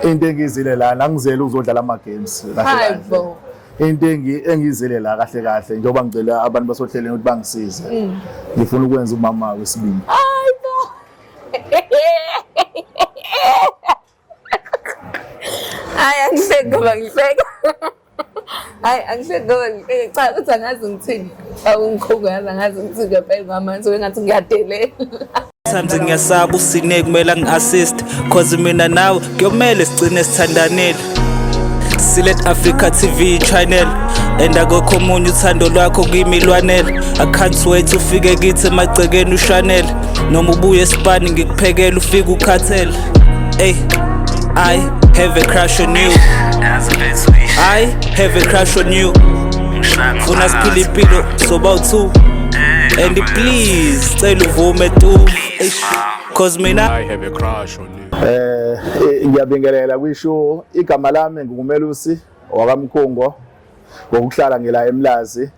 Into engizile la, angizele ukuzodlala ama games kahle Hayi kahle. bo. Into engizile la kahle kahle njengoba ngicela abantu basohlelweni ukuthi bangisize. Ngifuna ukwenza umama wesibili. Hayi bo. Hayi, angihleki ngoba ngihleka. Hayi, angihleki ngoba ngihleka. Cha, ukuthi angazi ngithini. Awungikhungu, yazi angazi ngithini ngempela ngamanje engathi ngiyadelela. Sometimes ngiyasaba usine kumele angi-assist, cause mina nawe kuyomele sigcine sithandanile. Silet Africa TV channel and akukho omunye, uthando lwakho kimi lwanele. I can't wait ufike kithi emagcekeni ushanele, noma ubuye esipani ngikuphekele ufike ukhathele. Ey, I have a crush on you, I have a crush on you. Funa siphile impilo soba u-two and please cela uvume tu. Eish, cause mina I have a crush on you. Ngiyabingelela kwisho, igama lami nguMelusi wakaMkhungo, ngokuhlala ngila eMlazi.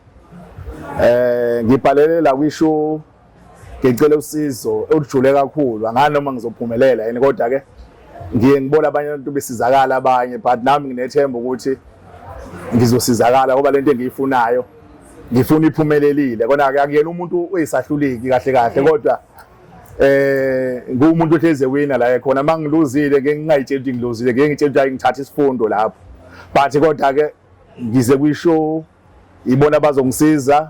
Ngibhalele la kwisho ngicela usizo olujule kakhulu, angani noma ngizophumelela yini, kodwa ke ngiye ngibona abanye abantu besizakala abanye, but nami nginethemba ukuthi ngizosizakala ngoba lento engiyifunayo ngifuna iphumelelile. Kona ke akuyena umuntu oyisahluleki kahle kahle, kodwa ngumuntu ohleze wina la ekhona. Mangiluzile ngeke ngingayitsheli ukuthi ngiluzile, ngeke ngitshele ukuthi hayi, ngithatha isifundo lapho, but kodwa ke ngize kwishow ibona bazongisiza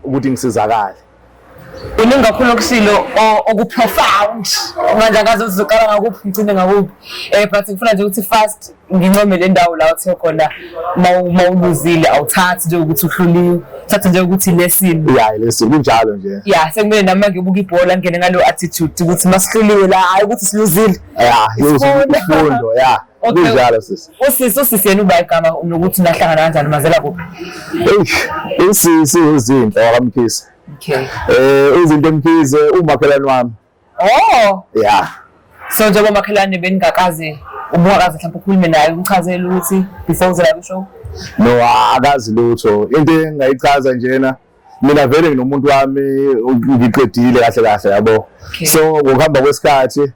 ukuthi ngisizakale. Kuningi kakhulu okushilo oku-profound. Manje angazi ukuthi uzoqala ngakuphi ngigcine ngakuphi. But ngifuna nje ukuthi fast ngincome le ndawo la othe khona mawuluzile awuthathi nje ukuthi uhluliwe, uthathe nje ukuthi lesson. Ya, lesson, kunjalo nje. Ya, sekumele nami ngibuka ibhola ngene ngalo attitude ukuthi masihluliwe la, hayi ukuthi siluzile. Ya, Isifundo. isifundo, ya. Okay. Kunjalo, sisi. Usisi yena uba igama nokuthi nahlangana kanjani, mazela kuphi? Eish, usisi uZinhle wakaMkhize. UZinhle Mkhize umakhelwane wami. Oh. Ya. So njengoba makhelwane beningakaze, ubungakaze mhlawumbe ukhulume naye umchazele ukuthi before uze la kwishow? No, akazi lutho. Into engingayichaza njena, mina vele nginomuntu wami, ngiqedile kahle kahle, yabo. So ngokuhamba kwesikhathi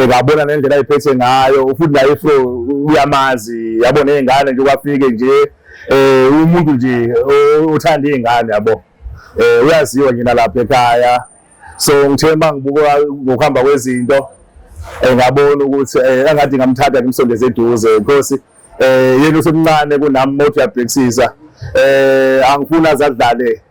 ngabona nendlela ayiphethe ngayo, futhi naye ifro uyamazi, yabo, nezingane nje kwafike nje umuntu nje othanda izingane, yabo. Uyaziwa nje nalapha ekhaya. So ngithe mangibuka ngokuhamba kwezinto ngabona ukuthi engathi ngamthatha ngimsondeze eduze because yena usemncane kunami. Mothi uyabhekisisa, angifuni azadlale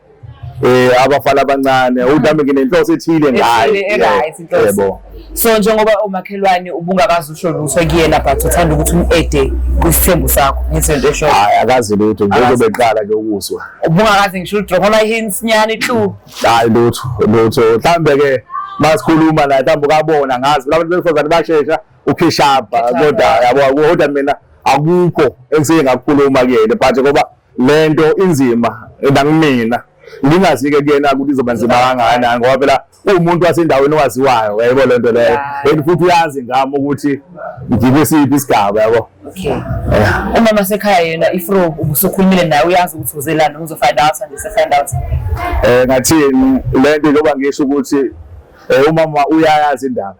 abafana abancane, ukuthi nami nginenhloso ethile ngaye. Ethile, e-right inhloso. Yebo. So njengoba umakhelwane ubungakazi usho lutho kuyena, but uthanda ukuthi um-ede kwisithembu sakho, ngithi lento eshoyo. Hayi, akazi lutho nje. Akazi. Uzobe eqala nje ukuzwa. Ubungakazi ngisho udrop ama-hints nyana i-clue? Hayi, lutho lutho. Mhlambe ke masikhuluma naye mhlawumbe ukabona, ngazi abantu besifazane bashesha ukhishapha, kodwa yabo, kodwa mina akukho engisike ngakukhuluma kuyena, but ngoba lento inzima nakimina, ngingazi-ke kuyena ukuthi izoba nzima kangakanani, ngoba phela uwumuntu wasendaweni owaziwayo, yayebo lento leyo. And futhi uyazi ngami ukuthi ngikwesiphi isigaba, yabo. Okay. Umama sekhaya yena ifro ubusukhulumile naye, uyazi ukuthi uzelani noma uzo-find out nje, se-find out? Ngathini, lento njengoba ngisho ukuthi umama uyayazi indaba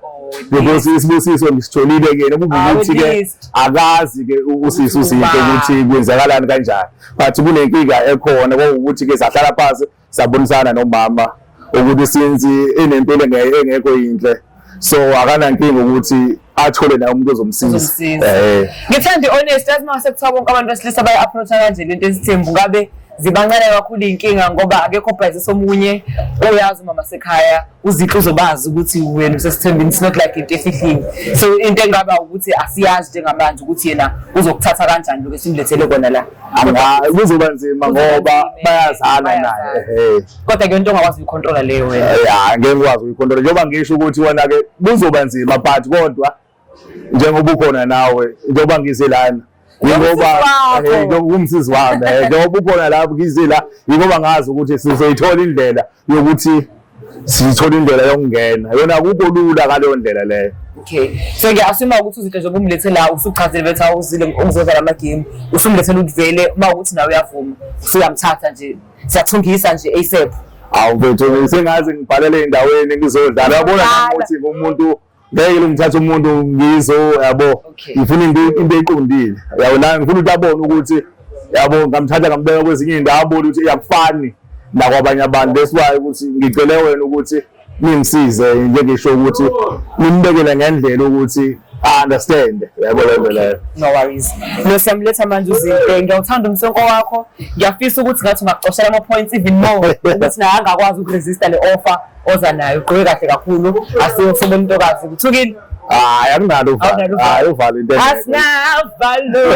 because isibusiso ngisitholile kuyena, kuwukuthi ke At least. akazi ke usisi uZinhle ukuthi kwenzakalani kanjani, but kunenkinga ekhona kokuthi ke sahlala phansi sabonisana nomama ukuthi since enempilo engekho yinhle, so akanankinga ukuthi athole naye umuntu ozomsiza. Ozomsiza. Eh. Ngithanda i-honest, yazi uma sekuthiwa bonke abantu besilisa bayi-approach-a kanje lento esithembu, ngabe zibancane kakhulu iy'nkinga, ngoba akekho obhayizisa omunye. Uyazi umama sekhaya uZinhle uzobazi ukuthi wena usesithembini. It's not like into efihliwe. So into engaba ukuthi asiyazi njengamanje ukuthi yena uzokuthatha kanjani lokhu esimlethele kona la. Kuzoba nzima Kuzoba ngoba nzima, bayazana bayazana. naye. Kodwa ke into ongakwazi ukuyikhontrola leyo wena. Ya, ngeke ngikwazi ukuyikhontrola njengoba ngisho ukuthi wena ke kuzoba nzima, but kodwa njengoba ukhona nawe, njengoba ngize lana Umsizi yingoba wakho. Njengoba umsizi wami, njengoba ukhona lapho ngize la, yingoba ngazi ukuthi sizoyithola indlela yokuthi sithole indlela yokungena yona, akukho lula ngaleyo ndlela leyo. Okay, so ngiya-assume ukuthi uZinhle njengoba umlethe la usuchazile bethi awuzile ukuzodlala amagame, usumlethele ukuthi vele uma ukuthi nawe uyavuma usuyamthatha nje, siyathungisa nje ASAP. Awu mfethu, sengaze ngibhalele endaweni ngizodlala, yabona nami Dlala. ukuthi ngumuntu. Ngeke ngithathe umuntu ngizo yabo. Ngifuna into eqondile. Yabo la ngifuna ukuthi abone ukuthi yabo ngamthatha ngambeka kwezinye izindawo abone ukuthi iyakufani nakwabanye abantu. That's why ukuthi ngicele wena ukuthi ningisize njengisho ukuthi nimbekele ngendlela ukuthi understand yabo leyo leyo. No worries. No, siyamletha manje uZinhle. Ngiyawuthanda umsonko wakho. Ngiyafisa ukuthi ngathi ungakucoshela ama points even more ukuthi naye angakwazi ukuresista le offer oza nayo. Ugqoke kahle kakhulu. Asiyosobona intokazi. Uthukile? Hayi, akunalo uvalo. Hayi, uvalo into engekho. Asinavalo.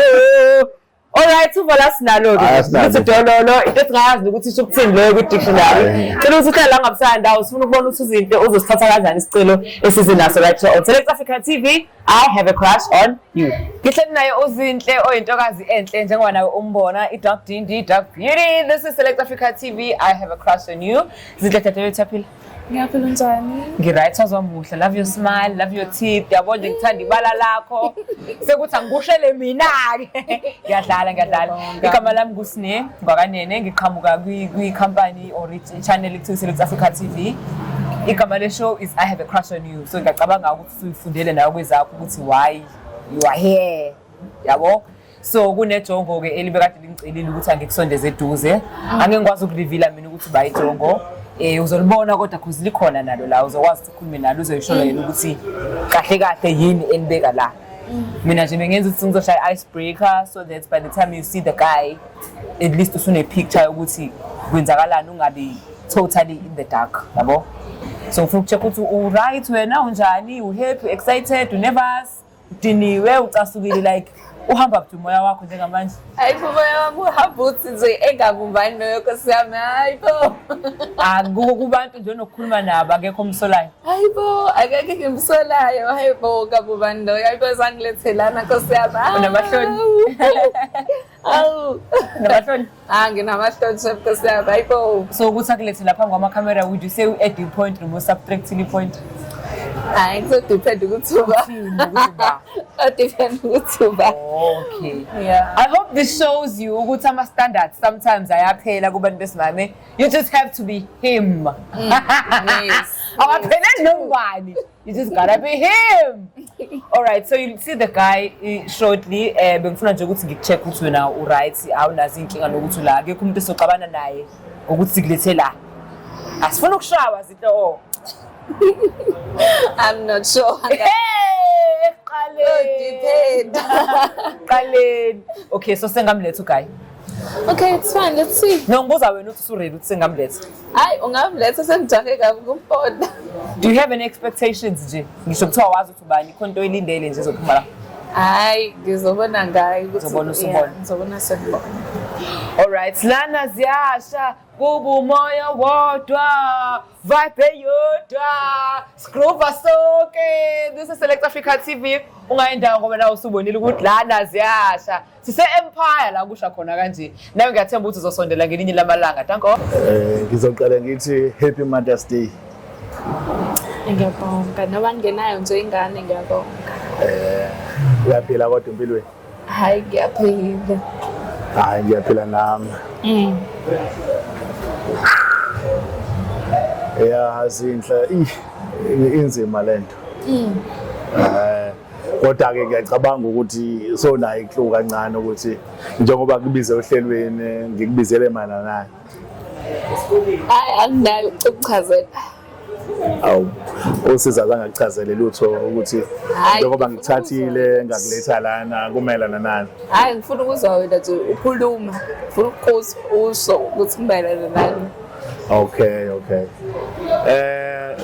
Alright, uvalo asinalo-ke. Hayi, asinalo. Ukuthi dololo, into esingayazi ukuthi isho ukuthini leyo kwi-dictionary. Hayi. Cela ukuthi uhlale la ungabusaya ndawo, sifuna ukubona ukuthi uZinhle uzosithatha kanjani isicelo esize naso right here on Select Africa TV. I have a crush on you. Ngihleli naye uZinhle oyintokazi enhle njengoba nawe umbona, i-Dark Dindi, Dark Beauty. This is Select Africa TV. I have a crush on you. Zinhle dadewethu, uyaphila? Ngiyaphila, unjani? Ngi-right, wazomuhle. Love your smile, love your teeth. Yabo nje ngithanda ibala lakho. Sekuthi angikushele mina-ke. Ngiyadlala, ngiyadlala. Ngiyabonga. Igama lami nguSine Ngwakanene, ngiqhamuka kwi-company or i-channel ekuthiwa Select Africa TV. Igama le-show is I Have a Crush on You. So ngiyacabanga ukuthi usuyifundele nawe kwezakho ukuthi why you are here. Yabo? So kunejongo-ke elibekade lingicelile ukuthi angikusondeze eduze. Angeke ngikwazi ukurivila mina ukuthi uba ijongo. Uzolibona kodwa cause likhona nalo la, uzokwazi ukuthi ukhulume nalo, uzoyisho yena ukuthi kahle kahle yini enibeka la. Mina nje bengenza ukuthi ngizoshaya icebreaker so that by the time you see the guy at least usune picture yokuthi kwenzakalani, ungabi totally in the dark, yabo. So ngifuna ukucheck ukuthi u-right wena, unjani, u-happy, excited, u-nervous, udiniwe, ucasukile, like uhamba kuphi umoya wakho njengamanje? Hayi bo, umoya wami uhamba uthi nje engabumbani noyo nkosi yami, hayi bo. Akuko kubantu nje onokukhuluma nabo akekho omsolayo? Hayi bo, akekho engimsolayo, hayi bo, kabubani loyo, hayi bo, zangilethelana nkosi yami. Unamahloni? Awu. Unamahloni? Ah, nginamahloni chef nkosi yami, hayi bo. So ukuthi akulethe lapha kwamakhamera, would you say u-add i-point noma usubtractile i-point? Hayi, kuzodepend ukuthi uba. Uthini ukuthi uba? Kuzodepend ukuthi uba. Okay. Yeah. I hope this shows you ukuthi ama-standards sometimes ayaphela kubantu besimame. You just have to be him. Awapheleli nobani. You just gotta be him. All right, so you'll see the guy shortly. Bengifuna nje ukuthi ngikucheck ukuthi wena u-right, awunazo iy'nkinga nokuthi ula. Akekho umuntu esoxabana naye ukuthi sikulethe la. Asifuna ukushawa zinto. Oh. I'm not sure. Hey, ekuqaleni. Depend. Ekuqaleni. Okay, so sengamletha uguy? Okay, it's fine. Let's see. No, ngibuza wena ukuthi usuready ukuthi sengamletha. Hayi, ungamletha, sengijahe kabi kumbona. Do you have any expectations nje? Ngisho kuthiwa wazi ukuthi ubani, khona into oyilindele nje ezophuma la? Hayi, ngizobona ngayo ukuthi Uzobona usubona. Yeah, ngizobona sengibona. Alright, lana ziyasha kuba umoya wodwa, vibe eyodwa, sigroova sonke. This is Select Africa TV. Ungayindawo ngoba nawe usubonile ukuthi lana ziyasha. Sise Empire la kusha khona kanje. Nawe ngiyathemba ukuthi uzosondela ngelinye lamalanga. Danko. Ngizoqala ngithi Happy Mother's Day. Ngiyabonga. Noba ngingenayo nje ingane, ngiyabonga. Uyaphila kodwa empilweni? Hayi, ngiyaphila. Hayi, ngiyaphila nami. Ya Zinhle, inzima lento. Kodwa ke ngiyacabanga ukuthi sonayo iclue kancane ukuthi njengoba kubize ohlelweni ngikubizele mana naye. Hayi, anginayo ukuchazela. Awu, usiza zangakuchazele lutho ukuthi Hhayi, njengoba ngifuna ngikuthathile ngakuletha lana kumelana nani? Hayi, ngifuna ukuzwa wena nje ukhuluma. Ngifuna ukuzwa usho ukuthi kumayelana nani. Okay.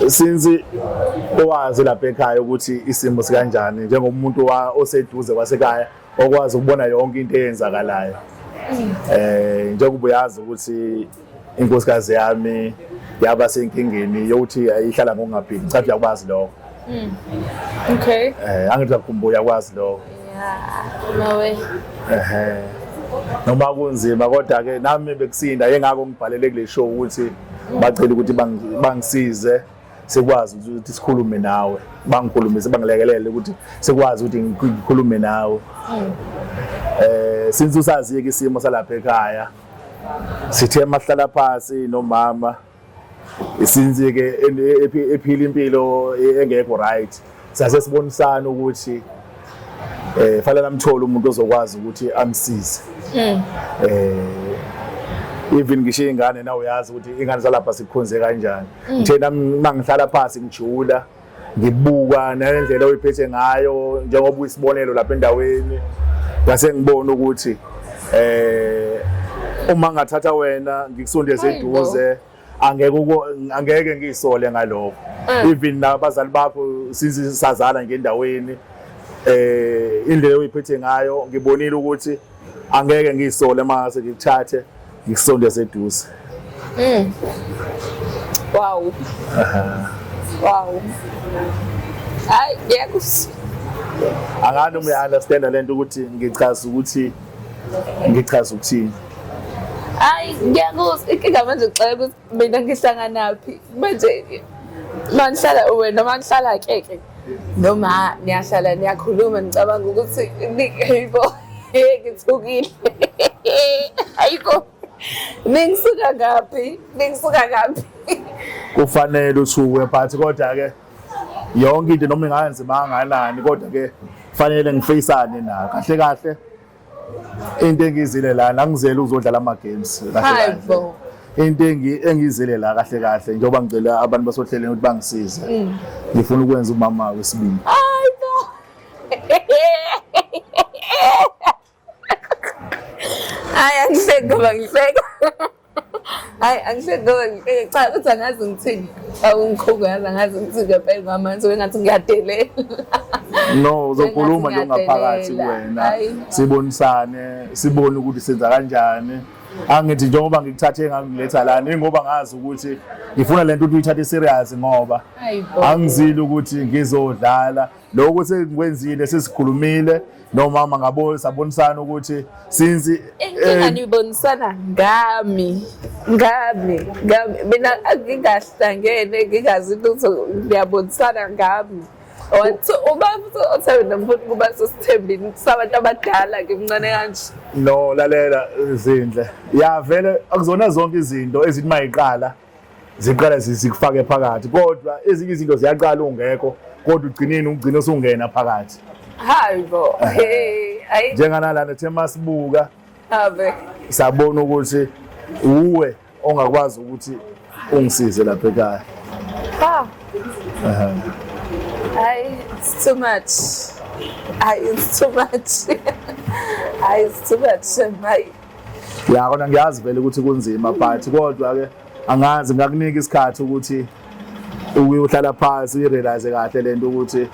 Since owazi lapha ekhaya ukuthi isimo sikanjani njengomuntu oseduze kwasekhaya okwazi ukubona yonke into eyenzakalayo. Njengoba uyazi ukuthi inkosikazi yami yaba senkingeni yokuthi ayihlala ngokungaphili. Cha, uyakwazi lokho. Okay. Angithi uyakhumbula, uyakwazi lokho. Yeah. No way. Ehhe. Noma kunzima kodwa ke nami bekusinda yengako ngibhalele kule show ukuthi bacela ukuthi bangisize sikwazi ukuthi sikhulume nawe, bangikhulumise, bangilekelele ukuthi sikwazi ukuthi ngikhulume nawe. Since usazi ke isimo salapha ekhaya, sithe mahlala phansi nomama, since ke ephila impilo engekho right. Sase sibonisana ukuthi fanele amthole umuntu ozokwazi ukuthi amsize. Even ngisho ingane na uyazi ukuthi ingane zalapha sikhonze kanjani. Ngithe nami mangihlala phansi ngijula ngibuka nendlela oyiphethe ngayo njengoba uyisibonelo lapha endaweni, ngase ngibona ukuthi uma ngathatha wena ngikusondeze eduze angeke ngiyisole ngalokho. Even nabazali bakho since sazala ngendaweni, indlela oyiphethe ngayo ngibonile ukuthi angeke ngiyisole mase ngikuthathe ngikusondeze eduze. Wow. Wow. Hayi, ngiyakuzwa. Angani uma uya-understand lento ukuthi ngichaza ukuthi ngichaza ukuthini. Hayi, ngiyakuzwa. Inkinga manje ngixela ukuthi mina ngihlanganaphi. Manje manihlala wena manihlala keke noma niyahlala niyakhuluma ngicabanga ukuthi hayibo ngithukile. Ayikho. Ningisuka ngaphi? Ningisuka ngaphi? Kufanele uthuke but kodwa ke yonke into noma inganzima kanganani kodwa ke fanele ngifeyisane nayo kahle kahle. Into engizile la angizele ukuzodlala ama games kahle kahle. Hayibo. Into engizile la kahle kahle njengoba ngicela abantu basohleleni ukuthi bangisize. Ngifuna ukwenza umama wesibili. Hayibo. Hayi, angihleki ngoba ngihleka. Hayi, angihleki ngoba ngihleka. Cha, ukuthi angazi ngithini. Awungikhungu yazi angazi ngithini ngempela ngoba manje ngathi ngiyadelela. No, uzokhuluma nje ungaphakathi kuwena. Sibonisane, sibone ukuthi senza kanjani. Angithi njengoba ngikuthathe ngakuletha lana ingoba ngazi ukuthi ngifuna lento ukuthi uyithathe serious ngoba angizile ukuthi ngizodlala. Lokho sengikwenzile, sesikhulumile nomama ngabo sabonisana ukuthi since inkinga nibonisana ngami ngami ngami mina ngingahlangene ngingazi lutho, niyabonisana ngami. Wathi uba othe wena ngifuna ukuba sesithembini sabantu abadala ngimncane kanje. No, lalela Zinhle, ya vele akuzona zonke izinto ezithi mayiqala ziqala zikufake phakathi, kodwa ezinye izinto ziyaqala ungekho kodwa ugcineni ugcine usungena phakathi. Hayibo, hey, hayi. Njenganalana the masibuka Ave. Sabona ukuthi uwe ongakwazi ukuthi ungisize lapha ekhaya. Ha. Hayi, it's too much. Hayi, it's too much. Hayi, it's too much. Hayi. Ya kona ngiyazi vele ukuthi kunzima but kodwa ke angazi ngakunika isikhathi ukuthi uyohlala phansi uyirealize kahle lento ukuthi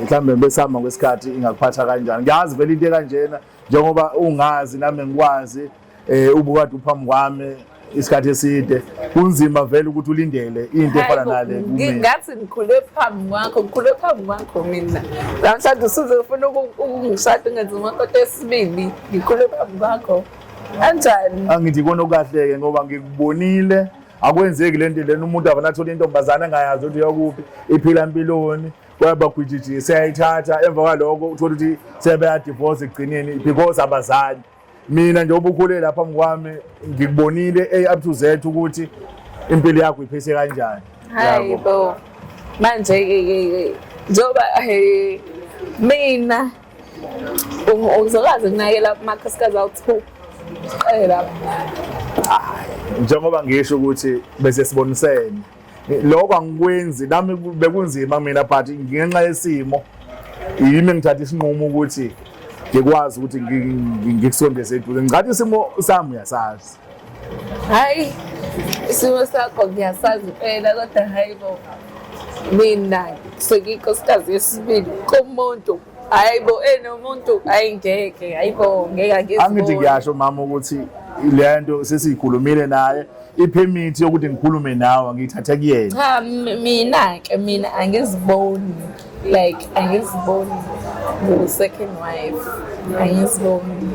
mhlambe besihamba kwesikhathi ingakuphatha kanjani. Ngiyazi vele into ekanjena njengoba ungazi nami ngikwazi ubukade uphambi kwami isikhathi eside, kunzima vele ukuthi ulindele into efana nale kumina. Ngingathi ngikhule phambi kwakho, ngikhule phambi kwakho mina. Namhlanje usuze ufuna ukungishada ungenze umakoti esibili, ngikhule phambi kwakho. Kanjani? Angithi ikona okukahle-ke ngoba ngikubonile akwenzeki le nto lena umuntu avane athole intombazane angayazi ukuthi uyakuphi, iphila empiloni, kwayabagwijiji siyayithatha, emva kwaloko uthole ukuthi sebeyadivorce ekugcineni because abazali. Mina njengoba ukhule lapha phambi kwami ngikubonile A up to Z ukuthi impilo yakho iphethe kanjani. Hayi bo. Manje ke njengoba mina uzokwazi ukunakela amakhosikazi awu-2 siqale lapho. Njengoba ngisho ukuthi bese sibonisene lokho angikwenzi nami bekunzima mina but ngenxa yesimo yimi engithatha isinqumo ukuthi ngikwazi ukuthi ngikusondeze eduze. Ngicathi isimo sami uyasazi. Hayi, isimo sakho ngiyasazi impela kodwa hayi bo, mina sengiyinkosikazi yesibili kumuntu. Hayi bo, enomuntu hayi ngeke, hayi bo, ngeke angiziboni. Angithi ngiyasho mama ukuthi le nto sesiyikhulumile naye, ipermit yokuthi ngikhulume nawe ngiyithathe kuyena. Cha, mina ke mina angiziboni, like angiziboni ngu-second wife, angiziboni.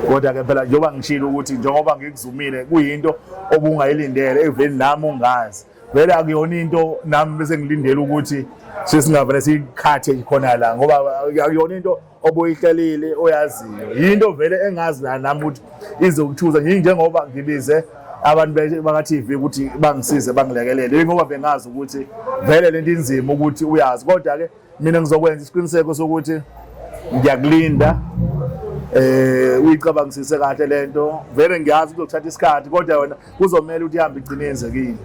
Kodwa ke phela njengoba ngishilo ukuthi njengoba ngikuzumile kuyinto obungayilindele eveni nami ungazi. Vele akuyona into nami bese ngilindele ukuthi sesingavele siyikhathe khona la ngoba akuyona into obuyihlelile oyaziyo. Yinto vele engazi la nami ukuthi izokuthusa njengoba ngibize Abantu baka-TV ukuthi bangisize bangilekelele, ngoba bengazi ukuthi vele lento inzima ukuthi uyazi. Kodwa-ke mina ngizokwenza isiqiniseko sokuthi ngiyakulinda, uyicabangisise kahle lento. Vele ngiyazi kuzothatha isikhathi, kodwa wena kuzomela ukuthi ihambe igcine yenzekile.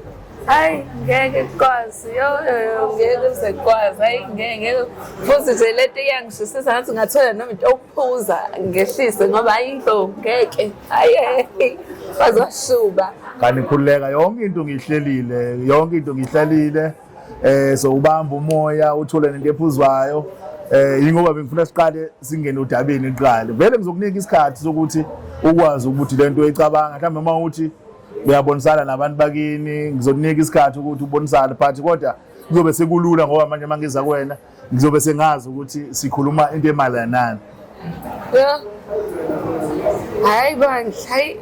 Hayi, ngeke kukwazi, yo yo yo, ngeke kuze kukwazi. Hayi, ngeke ngeke. Futhi nje lento iyangishisisa, ngathi ngathola noma into yokuphuza ngehlise, ngoba ayikho, ngeke. Hayi, bazoshuba. Kanti khululeka, yonke into ngiyihlelile, yonke into ngiyihlalile. So ubamba umoya, uthole nento ephuzwayo. Yingoba bengifuna siqale singene udabeni kuqala. Vele ngizokunika isikhathi sokuthi ukwazi ukuthi lento oyicabanga, mhlawumbe uma uthi uyabonisana nabantu bakini, ngizokunika isikhathi ukuthi ubonisane, but kodwa kuzobe sekulula ngoba manje uma ngiza kuwena ngizobe sengazi ukuthi sikhuluma into emayelana nani. Yeah. Hayi bandla, hayi.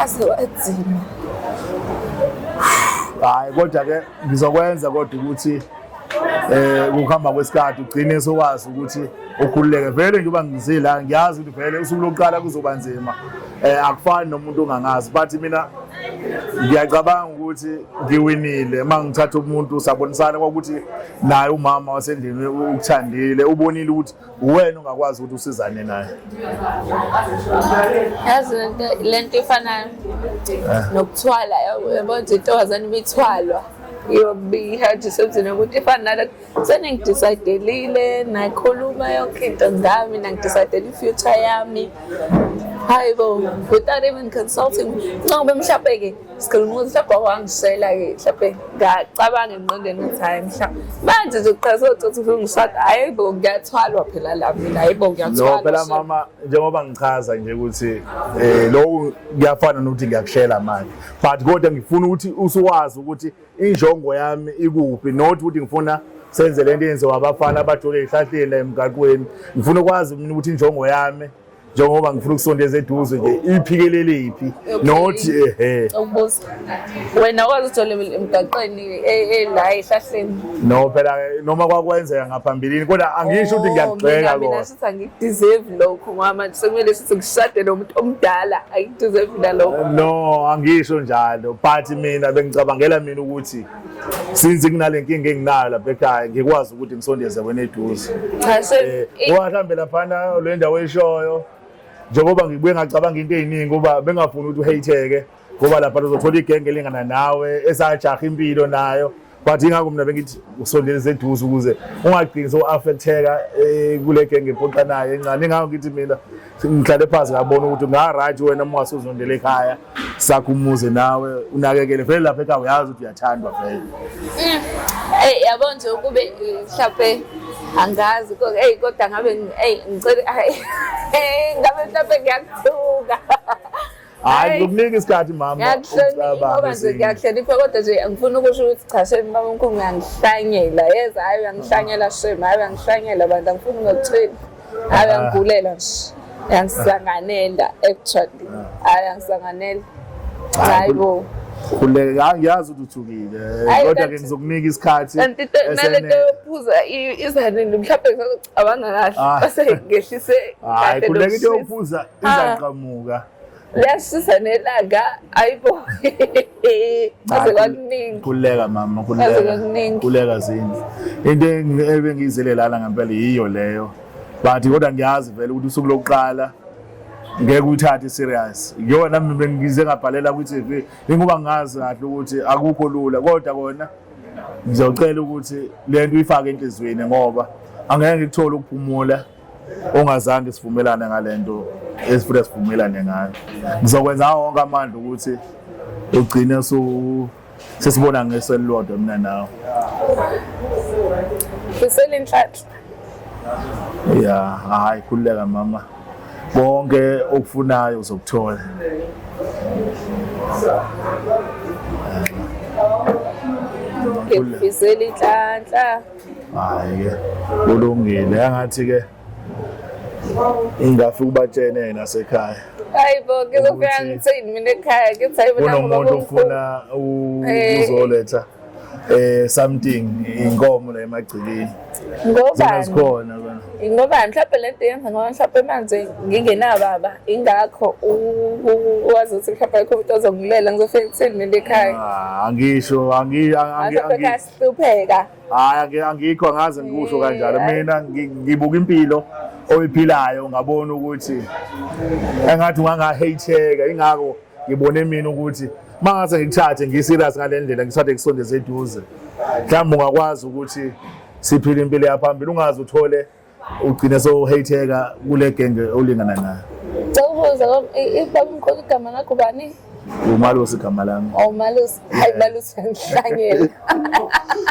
Aze wadzima. Hayi, kodwa ke ngizokwenza kodwa ukuthi ukuhamba kwesikhathi ugcine sokwazi ukuthi ukhululeke. Vele njengoba ngizila ngiyazi ukuthi vele usuku lokuqala kuzoba nzima, akufani nomuntu ongangazi, but mina ngiyacabanga ukuthi ngiwinile uma ngithatha umuntu sabonisana kwakuthi naye umama wasendlini ukuthandile, ubonile ukuthi uwena ongakwazi ukuthi usizane naye. Yazi lento ifana nokuthwala, yabo nje intombazane imithwalwa iyobihanjiswa emzini womuntu, ifana nalokho. Seningidecidelile, nakhuluma yonke into ngami, nangidecidele i-future yami. Hayi bo, without even consulting. Njengoba mhlawumbe-ke sikhuluma ukuthi mhlawumbe wangishela-ke, mhlawumbe ngacabanga engqondweni ukuthi hhayi, mhlawumbe manje nje uqala sokuthi ufuna ungishada. Hhayi bo, ngiyathwalwa phela la mina. Hhayi bo, ngiyathwalwa. No phela mama, njengoba ngichaza nje ukuthi lokhu kuyafana nokuthi ngiyakushela manje, but kodwa ngifuna ukuthi usuwazi ukuthi injongo yami ikuphi, not ukuthi ngifuna senze lento eyenziwa abafana abajole ezihlahleni la emgaqweni. Ngifuna ukwazi mina ukuthi injongo yami, njengoba ngifuna ukusondeza eduze nje, iphikelele phi, not ehe. Ukubuza, wena wazi ujole emgaqweni, la ehlahleni? No phela, noma kwakwenzeka ngaphambilini, kodwa angisho ukuthi ngiyakugxeka. Mina kona sithi angikudeserve lokho, ngoba manje sekumele sithi ngishade nomuntu omdala. Angikudeserve mina lokho. No, angisho njalo, but mina bengicabangela mina ukuthi since kunale nkinga enginayo lapha ekhaya, ngikwazi ukuthi ngisondeze wena eduze. Cha, se Ngoba mhlambe laphana le ndawo eshoyo, njengoba ngibuye ngacabanga into ey'ningi, ngoba bengafuni ukuthi uheyitheke, ngoba lapha uzothola igenge elingana nawe esajaha impilo nayo, but ingakho mina bengithi usondeleze eduze ukuze ungagcini so-affecteka kule genge epoqanayo encane. Ingakho ngithi mina ngihlale phansi ngabona ukuthi nga-right wena uma ungasuzondela ekhaya sakho, umuze nawe unakekele vele lapha ekhaya, uyazi ukuthi uyathandwa vele. Ey, yabo nje ukube mhlawumbe angazi, ey, kodwa ngabe ey, ngicela, ngabe mhlawumbe ngiyakuthuka. Hayi, ngikunika isikhathi mama. Ngiyakuhlonipha ngoba nje ngiyakuhlonipha, kodwa nje angifuni ukusho ukuthi cha shame, baba omkhulu, uyangihlanyela yeza. Hayi, uyangihlanyela shame. Hayi, uyangihlanyela bantu, angifuni ungakuthweni. Hayi, uyangigulela nje, uyangisanganela actually. Hayi, uyangisanganela, hayi bo. Khululeka, hayi, ngiyazi ukuthi uthukile, Hayi, kodwa ke ngizokunika isikhathi Kanti nalento esenele. yokuphuza iza nini? Mhlawumbe ngisazocabanga kahle bese ngehlise Hayi, kahle khululeka, into nokushisa. yokuphuza izaqhamuka. Liyashisa nelanga, ayibo, aze kwakuningi. Khululeka mama. Aze Khululeka. kwakuningi. Khululeka zindlu, into ebengiyizele lana ngempela yiyo leyo, but kodwa ngiyazi vele ukuthi usuku lokuqala ngeke uyithathe serious. Njengoba nami bengize ngabhalela kwi-TV, ingoba ngazi kahle ukuthi akukho lula, kodwa kona ngizocela ukuthi le nto uyifake enhliziyweni, ngoba angeke ngikuthole ukuphumula ongazange sivumelane ngale nto esifuna sivumelane ngayo. Ngizokwenza ngawo wonke amandla ukuthi ugcine sesibona ngeso elilodwa mina nawe. Fisela inhlanhla. Ya, hayi, khululeka mama, konke okufunayo uzokuthola. Ngikufisela inhlanhla. Hayi ke, kulungile, angathi ke ingafika ubatshene nasekhaya. Hayi bo, ngizofika ngithini mina ekhaya? Ngithi hayi bo, nangu Kunomuntu ubaba omkhulu. ofuna ukuzoletha. Something inkomo la emagcikeni. Zona Ngobani? zikhona bana. Ngoba mhlawumbe le nto yenza ngoba mhlawumbe manje ngingenababa ingakho wazi ukuthi mhlawumbe ayikho umuntu ozongilela ngizofika ekutheni mina ekhaya. Ah, angisho angi angi Mhlawumbe angi ekhaya sihlupheka. hayi angikho angaze ngikusho kanjalo. Mina ngibuka impilo oyiphilayo ngabona ukuthi engathi ungangaheyitheka, ingakho ngibone mina ukuthi mangase ngikuthathe ngi-serious ngale ndlela, ngithathe kusondeze eduze, mhlawumbe ungakwazi ukuthi siphile impilo yaphambili, ungaze uthole ugcine sowuheyitheka kule genge olingana nayo. Cela ukubuza ibaba umkhulu igama lakho bani? Umalusi igama lami. Oh, Malusi. Hayi Malusi uyangihlanyela.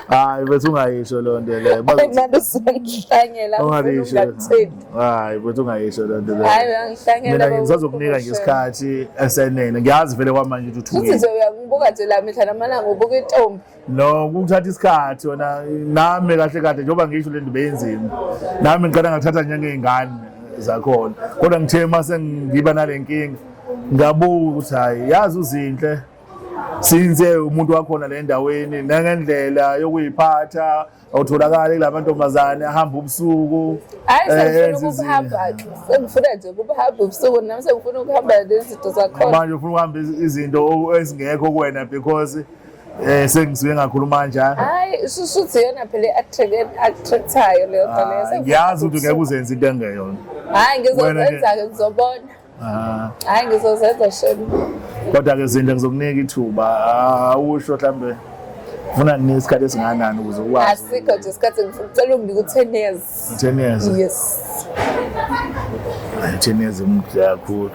Hayi bese ungayisho loo nto leyo. Hayi Malusi uyangihlanyela. Ungayisho. Ungakuthembi. Hayi bese ungayisho loo nto leyo. Hayi uyangihlanyela. Mina ngisazokunika nje isikhathi esenele, ngiyazi vele kwamanje ukuthi Futhi uthukile. nje uyangibuka nje la mihla namalanga ubuka intombi. No, kuthatha isikhathi wona nami kahle kahle njengoba ngisho le nto beyinzima, nami ngiqala ngathatha njengey'ngane zakhona, kodwa ngithe uma sengiba nale nkinga ngabuka ukuthi hhayi yazi uZinhle since umuntu wakhona le ndaweni nangendlela yokuyiphatha awutholakali kula mantombazane ahamba ubusuku. Hayi sengifuna enze izinto. ukuhamba, sengifuna nje ukuhamba ubusuku nami sengifuna ukuhamba nezinto zakhona. Manje ufuna ukuhamba izinto ezingekho kuwena because sengisuke ngakhuluma kanjani. Hayi shuthi iyona phela i-attractayo leyo nto leyo. Ah, Sengifuna ngiyazi ukuthi ngeke ubusuku. uzenze into engeyona. Hayi Wena nje- ngizozenza-ke ngizobona. Ah, Hayi ngizozenza shame. kodwa-ke zinto ngizokunika ithuba. Ah, usho mhlambe ufuna nginike isikhathi esingakanani ukuze ukwazi? Asikho nje isikhathi, ngicela unginike u-10 years. 10 years? Yes. Hayi, 10 years umude kakhulu.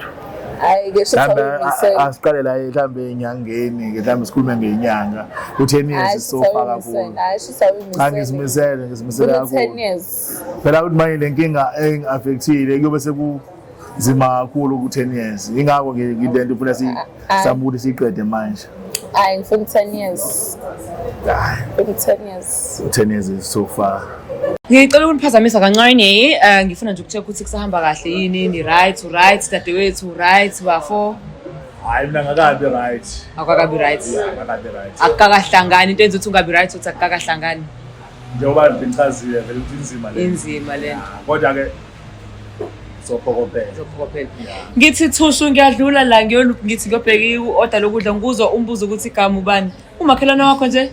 Hhayi-ke shuthi Mhlawumbe awuyimisele. asiqale la mhlawumbe enyangeni-ke, mhlawumbe sikhulume ngenyanga. U-10 Hhayi years shuthi sofa awuyimisele. kakhulu. Hhayi shuthi Cha, awuyimisele. ngizimisele, ngizimisele Ngifuna u-10 kakhulu. years. Phela ukuthi manje le nkinga engi-affectile kuyobe sekunzima kakhulu ku-10 years, ingakho ngilento ufuna sizame ukuthi siyiqede manje. Hhayi ngifuna u-10 years. Hayi, Ngifuna u-10 years. 10 years is so far. Ngicela ukuniphazamisa kancane, ngifuna nje ukucheck ukuthi kusahamba kahle yini, ni right, right, dadewethu, right, bafo. Hayi mina ngakabi right. Akakabi right. Ngakabi right. Akukakahlangani, into enza ukuthi ungabi right ukuthi akukakahlangani. Njengoba ngichazile vele ukuthi inzima le. Inzima le nto. Kodwa-ke sophokophela. Zophokophela. Ngithi thushu ngiyadlula la ngithi ngiyobheka i-order lokudla, ngikuzwa umbuzo ukuthi igama ubani. Umakhelwane wakho nje?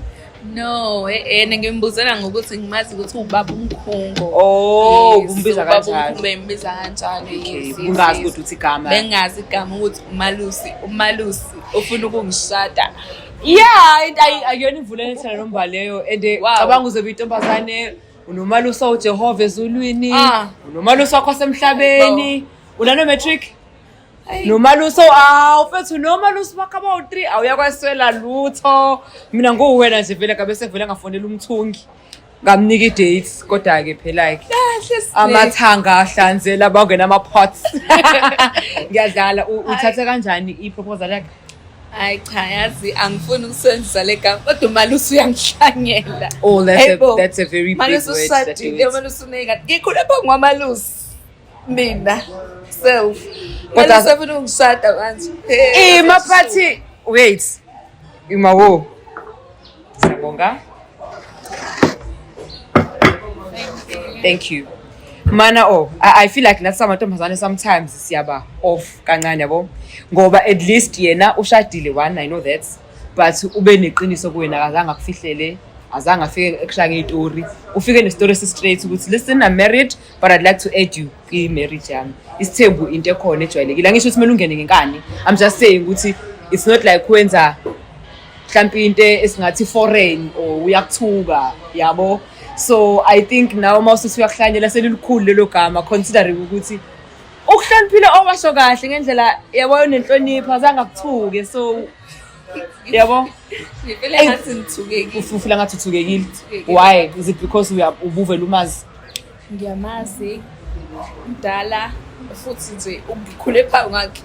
No, ngimbuzela ngokuthi ngimazi ukuthi ubaba uMkhungo. Oh, Yes, umbiza ubaba kanjalo. uMkhungo bengimbiza kanjalo. Okay, Yes, yes, ungazi yes. kodwa ukuthi igama. Bengazi igama ukuthi uMalusi, uMalusi ufuna ukungishada. Yeah, akuyona imvula enethela nomba leyo and Wow. cabanga uzobe intombazane unomalusi uJehova ezulwini, Ah. unomalusi wakho wasemhlabeni, unano matric. Ayi. Nomalusi awu mfethu nomalusi bakho abawu-3 awuyakweswela lutho. Mina nguwena nje vele ngabe sevele ngafonela umthungi. Ngamnika i-date kodwa-ke phela-ke Kahle Sne. amathanga ahlanzela bangena ama-pots. Ngiyadlala. Uthathe kanjani i-proposal yakhe? Hayi cha yazi angifuni ukusebenzisa le gama kodwa uMalusi uyangihlanyela. Oh, Hey bo, that's a very big Malusi word, ushadile, dadewethu. uMalusi uney'ngane. Ngikhule phambi kwaMalusi mina self. Kodwa- Malusi ufuna ukungishada manje. Hey, Ima phathi wait. Ima wo. Siyabonga. Thank you. Mana oh, I feel like nathi samantombazane sometimes siyaba off kancane yabo. Ngoba at least yena ushadile one, I know that. But ube neqiniso kuwena, akazange akufihlele, azange afike ekushaya ngeyitori. Ufike nestory esi straight ukuthi listen, I'm married but I'd like to add you kwi-marriage yami. Isithembu into ekhona ejwayelekile. Angisho ukuthi kumele ungene ngenkani. I'm just saying ukuthi it's not like wenza mhlawumbe into esingathi foreign or uyakuthuka yabo. So I think nawe uma usuthi uyakuhlanyela selilukhulu lelo gama, considering ukuthi ukuhloniphile owasho kahle ngendlela yabo nenhlonipho, azange akuthuke, so yabo. Ngifile ngathi ngithukekile. Ufila ngathi uthukekile? Ngithukekile. Why is it because ubuvele umazi? Ngiyamazi mdala futhi nje ngikhule phambi kwakhe.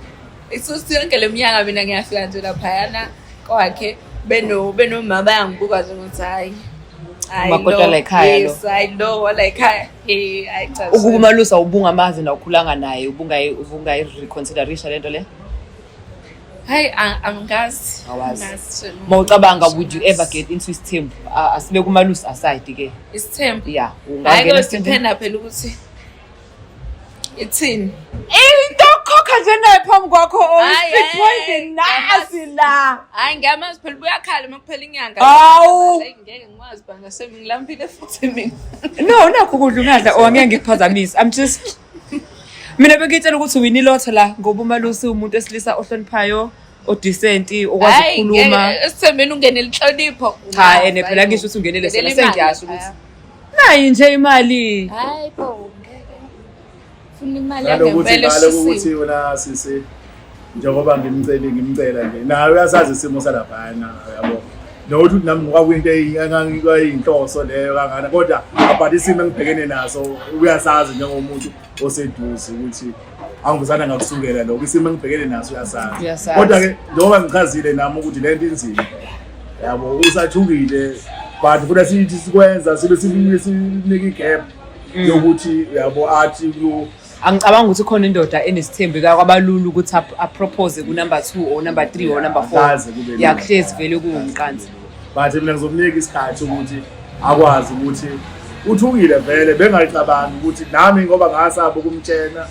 Isuthi yonke le minyaka mina ngiyafika nje laphayana kwakhe benomama bayangibuka nje ukuthi hayi. Hayi Umakoti lo, wala ekhaya lo. Yes, hayi lo wala ekhaya. Eh, hayi cha. Ukuba uMalusi awubungamazi nawukhulanga naye, ubungayi-reconsiderisha lento le? Hayi, angazi. Awazi. Angazi. Mawucabanga, would you ever get into isithembu? Asibeke uMalusi aside ke. Isithembu? Yeah. Hayi, Ungangena esithembini? kuyodependa phela ukuthi ithini. Into okhokha nje nayo phambi kwakho. Hayi, Speed hayi, poison nasi la. Hayi, ngiyamazi phela, buyakhala uma kuphela inyanga. Hawu. Hayi, ngeke ngikwazi banga semi ngilambile futhi mina. No, nakho ukudla ungadla or angeke ngikuphazamisa. I'm just, mina bengitshela ukuthi wini lotho la ngoba uMalusi umuntu esilisa ohloniphayo, odecent, okwazi Hayi, ukukhuluma. Esithembeni ungenele inhlonipho. Cha, ene phela ngisho ukuthi ungenele sona, Ungenele imali, sengiyasho ukuthi nayi nje imali. Hayi bo, ngeke. Funa imali Nalokuthi yangempela nalokuthi eshisiwe. wena sisi, njengoba ngimceli, ngimcela nje naye uyasazi isimo salaphana, yabo, nokuthi nami ngokwakuyinto engangiyinhloso leyo kangana, kodwa abhadi isimo engibhekene naso uyasazi njengomuntu oseduze ukuthi angizana ngakusukela lokho, isimo engibhekene naso uyasazi. Uyasazi. Kodwa-ke njengoba ngichazile nami ukuthi le nto inzima, yabo, usathukile, but funa sithi sikwenza sibe sinike igap yokuthi, yabo, athi Angicabanga ukuthi khona indoda enesithembu kwabalula ukuthi apropose ku number 2 or number 3 or number 4. Akaze kube lula. Yakuhlezi vele kuwumqansa. But mina ngizomnika isikhathi ukuthi akwazi ukuthi uthukile vele, bengayicabangi ukuthi nami ngoba ngasaba ukumtshena,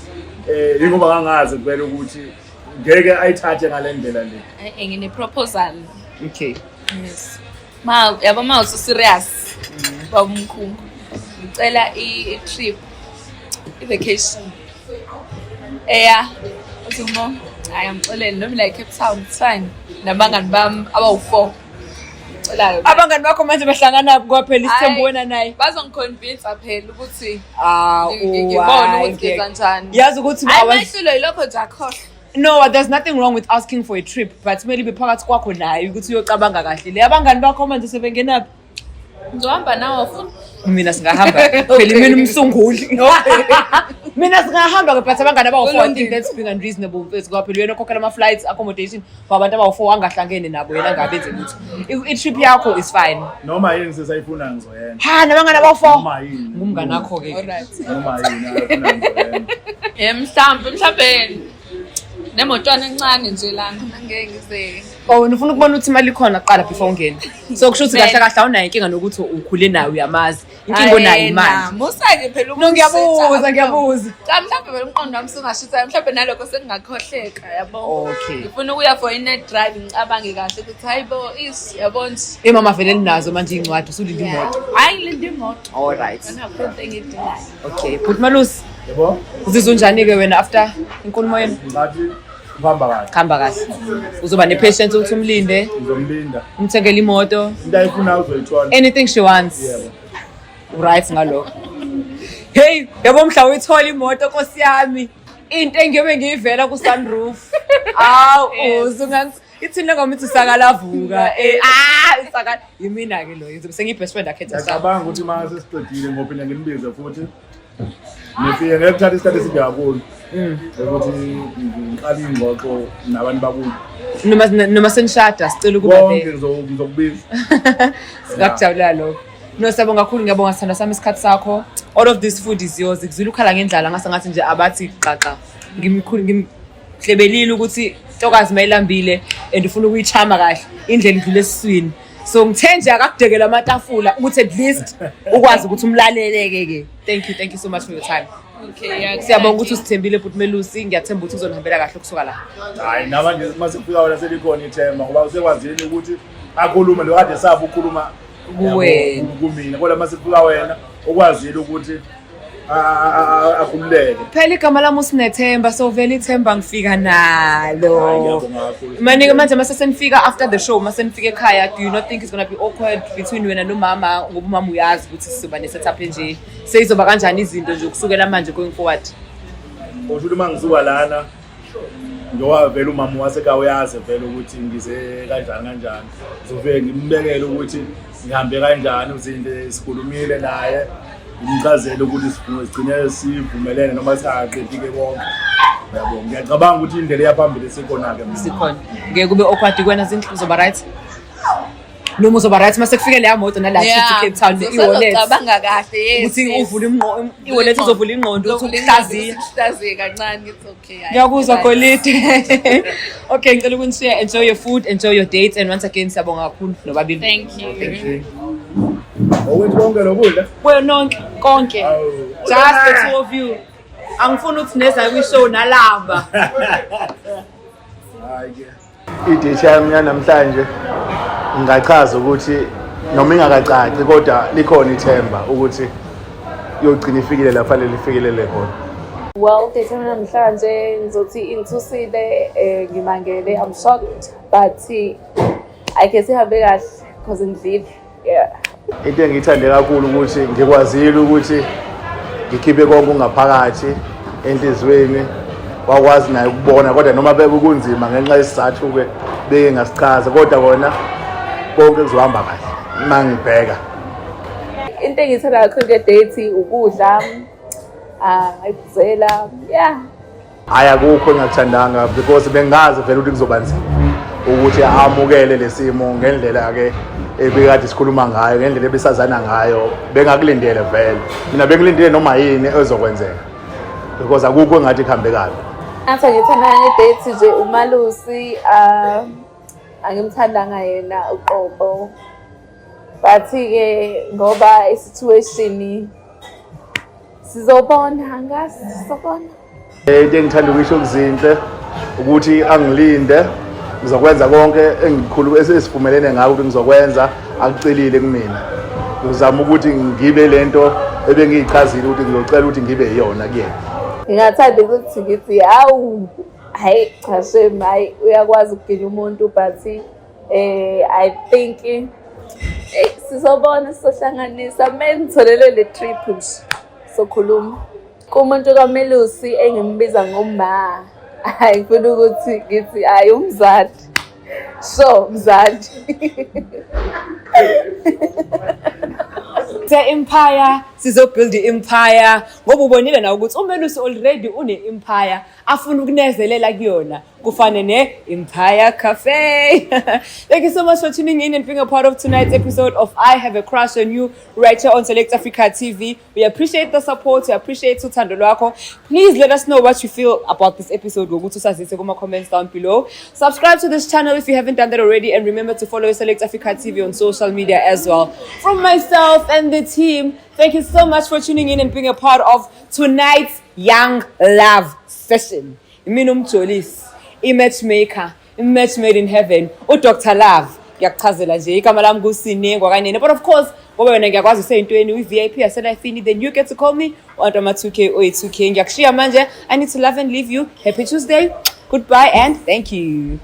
ingoba ngangazi vele ukuthi ngeke ayithathe ngale ndlela le. Eh, ngine proposal. Okay. Yes. Ma yabo, ma usu serious. Baba umkhulu. Ngicela i trip. I vacation. Eya. Uthi ngimo, hayi, angixolele noma la eCape Town, it's fine. Nabangani bami abawu4. Ngicela Abangani bakho manje bahlangana kwaphela isithembu Hayi. wena naye? Bazongiconvince phela ukuthi Ah, ngibone ukuthi ngenza njani. Yazi ukuthi Hayi, I mehlulwe yilokho nje, akhohlwa. No, there's nothing wrong with asking for a trip, but kumele ibe phakathi kwakho naye ukuthi uyocabanga kahle. Le abangani bakho manje sebengenaphi? Ngizohamba nawe, ufuna? Mina singahamba. Phela mina umsunguli. Mina singahamba ke, but abangani abawu-4, I think that's being unreasonable, mfethu, ngoba phela uyena okhokhela ama-flights, accommodation for abantu abawu-4 angahlangene nabo, yena angabe enze lutho. I-trip yakho is fine. Noma yini sesayifuna ngizoyenza. Ha, nabangani abawu-4. Noma yini. Ngumngani wakho-ke. Alright. Noma yini ayifuna ngizoyenza. Eh, mhlambe nemotwana encane nje lana, ngeke ngize. Oh, wena ufuna ukubona ukuthi imali ikhona kuqala before ungene. So kusho ukuthi kahle kahle awunayo inkinga nokuthi ukhule nayo, uyamazi. Inkinga onayo imali. Musa-ke phela. No, ngiyabuza, ngiyabuza. Cha, mhlawumbe phela umqondo wami sungashisa, mhlawumbe nalokho sengingakhohleka, yabo. Okay. Ngifuna ukuya for i-night drive, ngicabange kahle ukuthi hayi bo, is yabo nje. Imama vele ninazo manje iy'ncwadi, usulinde imoto. Hayi, ngilinde imoto. All right. Yona into engiyidingayo. Okay. But Malusi, Yabo. Uzizwa unjani-ke wena after inkulumo yenu? Ngathi kuhamba kahle. Kuhamba kahle. Uzoba ne-patience ukuthi umlinde, Ngizomlinda. umthengele imoto, Into ayifunayo uzoyithola. anything she wants. Yebo. Right ngalokho. Hey, yabo, mhla uyithola imoto, Nkosi yami. Into engiyobe ngiyivela ku sunroof. Awu, uzungangi ithini le ngoma ithi sakalavuka. Eh, ah, isakala. Yimina ke lo. Ngizobe sengiyi best friend akhetha sakho. Ngiyacabanga ukuthi uma sesiqedile ngophinda ngimbize futhi nifike, ngeke kuthathe isikhathi eside kakhulu ukuthi ngiqale iy'ngxoxo nabantu bakubo. Noma senishada sicela ukuba Konke there. Ngizokubiza. Singakujabulela lokho. No, siyabonga kakhulu, ngiyabonga sithanda sami isikhathi sakho. All of this food is yours. Ngizwile ukhala ngendlala, ngase ngathi nje abathi xaxa. Ngimkhulu ngimhlebelile ukuthi ntokazi mayilambile and ufuna ukuyichama kahle. Indlela idlule esiswini. So ngithe nje akakudekela amatafula ukuthi at least ukwazi ukuthi umlaleleke ke. Thank you, thank you so much for your time. Okay, yeah. Siyabonga ukuthi usithembile, Bhuti Melusi. Ngiyathemba ukuthi uzonihambela kahle kusuka la. Hhayi, namanje uma sekufika wena selikhona ithemba ngoba usekwazile ukuthi akhulume lo kade saba ukhuluma Kuwena. Kumina, kodwa uma sekufika wena ukwazile ukuthi akhululeke. Phela igama lami uSinethemba, so vele ithemba ngifika Hhayi, nalo. Ngiyabonga kakhulu. Manje manje mase senifika after the show, mase nifika ekhaya, do you not think it's gonna be awkward between wena nomama, ngoba umama uyazi ukuthi sizoba ne-setup enje? Seyizoba kanjani izinto nje kusukela manje going forward? Usho ukuthi uma ngisuka lana, njengoba vele umama wasekhaya uyazi vele ukuthi ngize kanjani kanjani, ngizofike ngimbekele ukuthi ngihambe kanjani, uzinde sikhulumile naye, ngimchazele ukuthi sigcine sivumelene noma singaqedi-ke konke, yabo. Ngiyacabanga ukuthi indlela eyaphambili sikhona-ke mina. Sikhona. Ngeke kube awkward kuwena, zinhle, uzoba right? Noma uzoba right mase kufike leya moto nala trip to Cape Town, i-wallet. Cabanga kahle, yes. Ukuthi yes. uvule i-wallet izovula ingqondo ukuthi Uzovula ingqondo, ukuhlaziya. Ukuhlaziya kancane, ngithi okay, hayi, Ngiyakuzwa, right. Golide. Okay, ngicela ukunishiya. Enjoy your food, enjoy your dates, and once again siyabonga kakhulu nobabili. Thank you. Thank you. Okwethu konke lokudla. Kuyo nonke, konke. Just the two of you. Angifuni ukuthi neza kwi-show nalamba. I-date yami yanamhlanje ngingachaza ukuthi noma ingakacaci, kodwa likhona ithemba ukuthi yogcina ifikile la fanele ifikelele khona. Well, date yami namhlanje ngizothi ingithusile, ngimangele, I'm shocked, but I guess ihambe kahle because ngidlile. Yeah. Into engiyithande kakhulu ukuthi ngikwazile ukuthi ngikhiphe konke okungaphakathi enhliziyweni, wakwazi naye ukubona, kodwa noma bekunzima ngenxa yesizathu-ke beke ngasichaza, kodwa kona konke kuzohamba kahle uma ngibheka. Into engiyithanda kakhulu nge-date ukudla, ah, ngayiphuzela, yeah. Hhayi, akukho engingakuthandanga because bengazi vele ukuthi kuzoba nzima ukuthi amukele lesimo ngendlela-ke ebekade sikhuluma ngayo, ngendlela ebesazana ngayo. Bengakulindele vele, mina bengilindele noma yini ezokwenzeka because akukho engathi kuhambe kabi. Ngathi ngithanda nge-date nje uMalusi, ah, angimthandanga yena uqobo. But-ke ngoba i-situation sizobona, angazi, sizobona. Into engithanda ukuyisho kuZinhle ukuthi angilinde, ngizokwenza konke engikhulu esivumelene ngako ukuthi ngizokwenza akucelile kumina. Ngizama ukuthi ngibe lento ebengiyichazile ukuthi ngizocela ukuthi ngibe yiyona kuyena. Ngingathanda ukuthi ngithi hawu, hayi cha shame, hayi uyakwazi ukugila umuntu, but I think sizobona, sizohlanganisa kumele ngitholele le trip nje sokhuluma. Kumuntu kaMelusi engimbiza ngoma, hayi, ngifuna ukuthi ngithi hayi umzali, so mzali. Se-empire sizobuild i-empire ngoba ubonile nawe ukuthi uMelusi already une-empire afuna ukunezelela kuyona, kufane ne-Empire Cafe. Thank you so much for tuning in and being a part of tonight's episode of I Have a Crush on You right here on Select Africa TV. We appreciate the support, we appreciate uthando lwakho. Please let us know what you feel about this episode ngokuthi usazise kuma-comments down below. Subscribe to this channel if you haven't done that already, and remember to follow Select Africa TV on social media as well. From myself and the team, thank you so much for tuning in and being a part of tonight's Young Love session. Mina uMjolisi, i-matchmaker, i-match made in heaven, uDr Love. Ngiyakuchazela nje, igama lami kuSine ngwakanene, but of course ngoba wena ngiyakwazi useyintweni uyi-VIP yaselifini, then you get to call me u-Antama 2K oyi-2K. Ngiyakushiya manje. I need to love and leave you. Happy Tuesday, goodbye and thank you.